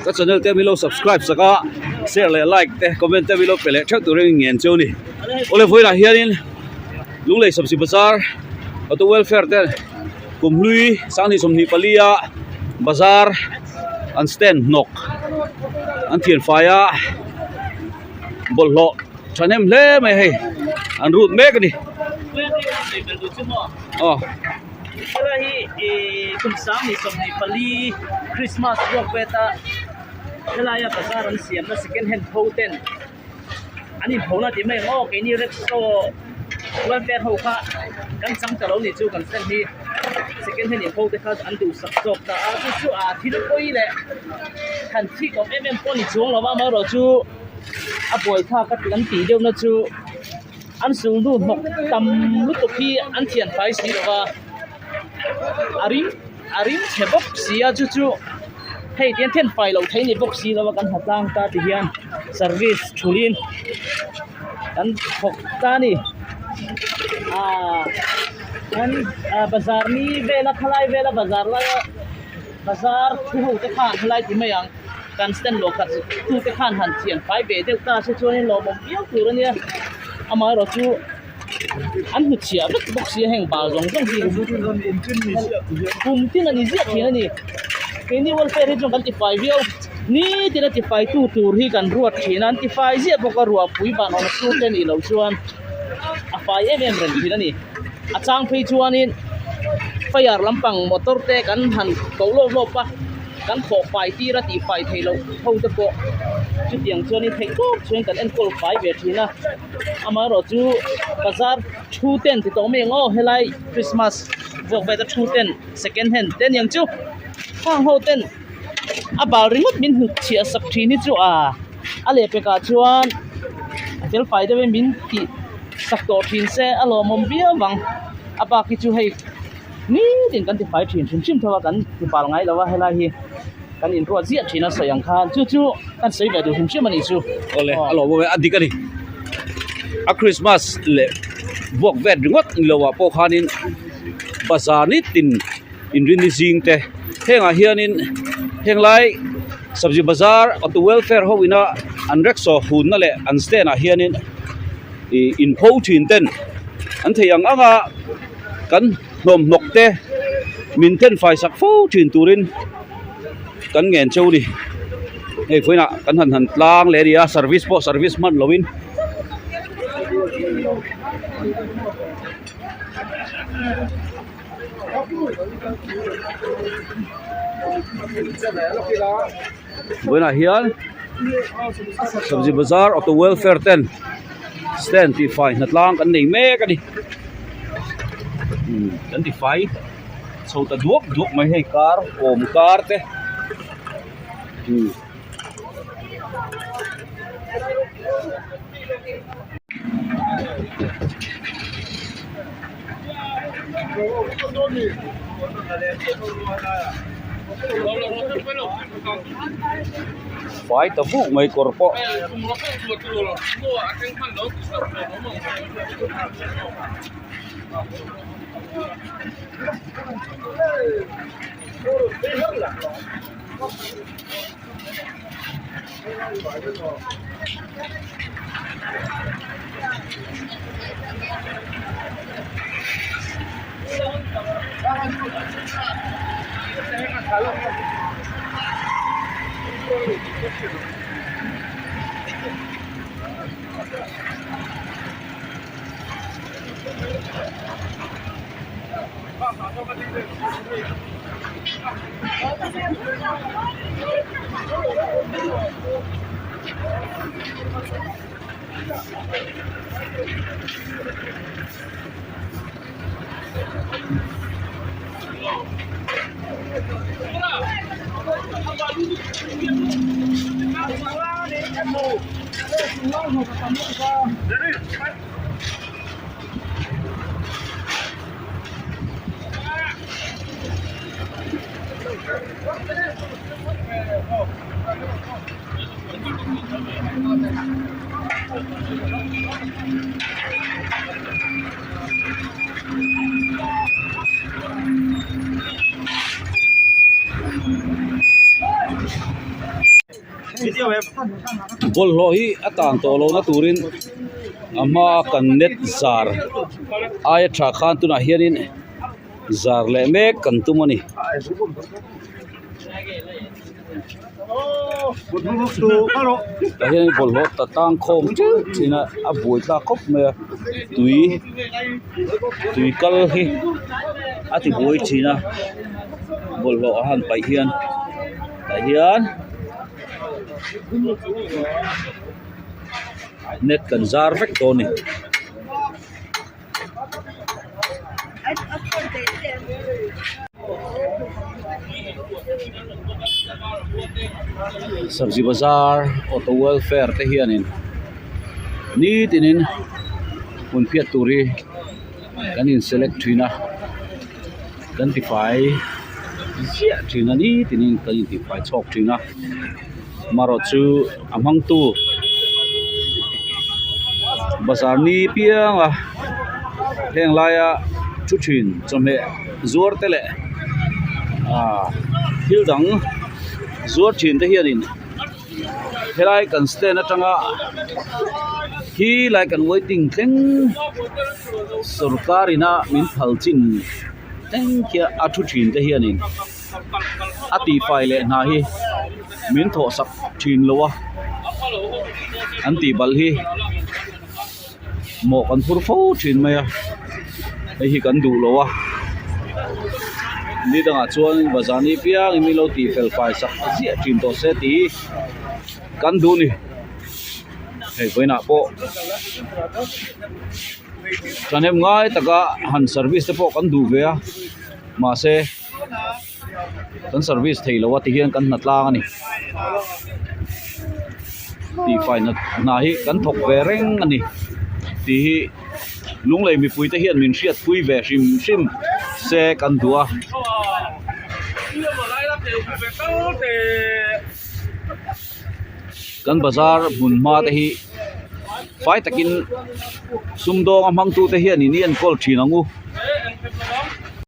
Ka channel te milo subscribe sak a share leh like te comment te milo pe leh theuh turin ngen cheu ni. Awle vawiinah hianin Lunglei Sabzi Bazar Auto Welfare te Kumhlui Sanghnih 24 a bazar an stand hnawk an thian fai a bawlhhlawh thahnem hle mai hei an rut mek a ni. Aw. Helai hi ih kum 2024 Christmas ruak veta helaia bazar an siamna second hand tho ten an inpho na tih mai ang aw keini rickshaw welfare ho kha kan chang ta lo nih chu kan stand hi second hand inpho te kha an duhsak zawk ta a chu chu a thil pawi leh han thik awm em em pawh ni chuang lo a amaherawhchu a buaithlak a an tih deuh na chu. An sulhnu hnawk tam lutuk hi an thian fai si lo va, a rim a rim chhe bawk si a chu chu hei tihian thian fai loh theih a ni bawk si lo va kan ha tlang ta ti hian service thulhin kan thawk ta a ni ah kan ah bazar ni vela khalai vela bazar laia bazar thu ho te khan helai ti mai ang. Kan stand luah khat tute khan han thian fai ve deuh ta se chuanin lawmawm viau tur a nia amaherawh chu an hmu chhiah vek bawk sia heng bal zawng zawng hi kum tin a ni ziah thin a ni keini welfare hi chuan kan ti fai viau nitin a ti fai tu tur hi kan ruat thin a an ti fai ziah bawk a ruahpui van awm sur te nih loh chuan a fai em em reng thin a ni a chang phei chuanin fire lampang motor te kan han ko lawp lawp a. Kan thawh fai tir a tih fai theih loh ho te pawh chutiang chuanin theih tawp chuan kan enkawl fai ve thin a, amaherawhchu bazar thu ten ti tawh mai ang aw helai Christmas vuak vel te thu ten second hand te aniang chu khang ho ten a bal ringawt min hnut chhiah sak thin hi chu a a lehpekah chuan a fel fai deuh in min tih sak tawh thin se a lawmawm viau ang a bak hi chu hei. Nitin kan tifai thin hrim hrim tho a, kan tipal ngai lo a helai hi kan inruat ziah thin a sawi ang khan chu chu kan sawi ve duh hrim hrim a nih chu. Awle a lawm awm e a dik a ni. A Christmas leh vuak vet ringawt ni lo ah pawh khanin bazar nitin inrinni zing te hengah hianin henglai sabzi bazar auto welfare ho ina an rickshaw hunna leh an stand ah hianin ih inpho thin ten an thei ang ang a. Kan hnawmhnawk te min then fai sak fo thin turin kan ngen cheu ni. Hei vawiinah kan han han tlang leh a ni a service pawh service hman loin. Vawiinah hian sabzi bazar auto welfare ten stand tih fai hnatlang kan nei mek a ni kan ti fai chho ta duak duak mai hei kar kawm kar te. Fai ta vuk mai kawr pawh. Bawlhhlawh hi a tang tawh lohna turin a hmaa kan net zar aia tha khan tunah hianin zar leh mek kan tum a ni. Tah hian bawlhhlawh ta tang khawm teuh thin a a buai thlak khawp mai a tui tui kal hi a ti buai thin a bawlhhlawh a han paih hian tah hian net kan zar vek dawn a ni. Sabzi bazar auto welfare te hianin nitinin hun phiat tur hi kan in select thin a kan tifai ziah thin a nitinin kan intifai chhawk thin a marawh chu a hmangtu bazar ni pianga heng laia thu thin chawhmeh zuar te leh ah thil dang zuar thin te hianin helai kan stand atanga khi lai kan waiting thleng sawrkar ina min phal chin thleng khian a thu thin te hianin. a tihfai leh hna hi min thawh sak thin lo a an tih balh hi mawh kan phur fo thin mai a hei hi kan duh lo a ni dangah chuan bazar ni piangin min lo tih fel fai sak ziah thin tawh se tih kan duh a ni hei vawiinah pawh thahnem ngai taka han service te pawh kan duh ve a mahse. Kan service thei lo a ti hian kan hna tlang a ni tihfai hna hi kan thawk ve reng a ni tih hi lunglei mipui te hian min hriatpui ve hrim hrim se kan duh a. Kan bazar hmun hma te hi fai takin sumdawnga hmangtute hian in enkawl thin ang u.